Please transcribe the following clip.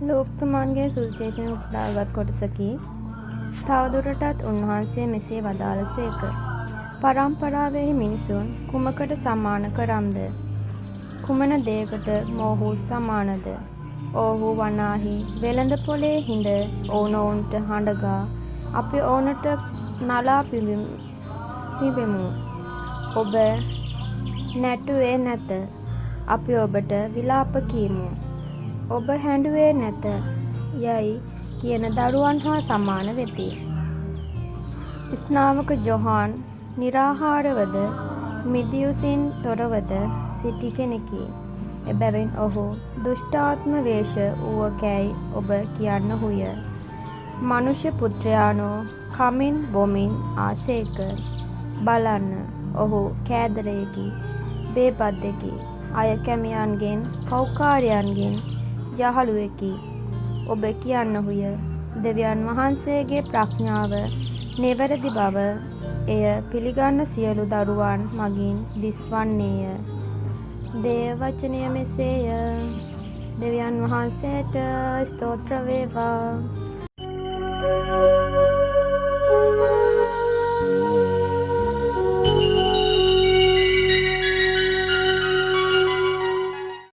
ලූක්තුමාන්ගේ සුවිශේෂයෙන් උපුටාගත් කොටසකි. තවදුරටත් උන්වහන්සේ මෙසේ වදාළ සේක. පරම්පරාවෙහි මිනිසුන් කුමකට සමාන කරම්ද? කුමන දෙයකට මොවුහු සමානද? ඔවුහු වනාහි වෙළඳ පොලේ හිඳ ඔවුනොවුන්ට හඬගා, අපි ඔවුනට නලා පිඹෙමු. ඔබ නැටුවේ නැත. අපි ඔබට විලාප කීමු. ඔබ හැඬුවේ නැත යැයි කියන දරුවන් හා සමාන වෙති. ස්නාවක ජොහාන් නිරාහාරවද මිදියුසින් තොරවද සිටි කෙනෙකි. එබැවින් ඔහු දුෂ්ටාත්ම වේශ වූවකැයි ඔබ කියන්නහුය. මනුෂ්‍ය පුත්‍රයාණෝ කමින් බොමින් ආ සේක. බලන්න, ඔහු කෑදරයෙකි, බේබද්දෙකි, අය කැමියන්ගෙන් පව්කාරයන්ගෙන් යහළුවෙකි ඔබ කියන්නහුය. දෙවියන් වහන්සේගේ ප්‍රඥාව නිවැරදි බව එය පිළිගන්න සියලු දරුවන් මගින් දිස්වන්නේය. දේව වචනය මෙසේය. දෙවියන් වහන්සේට ස්තෝත්‍ර වේවා.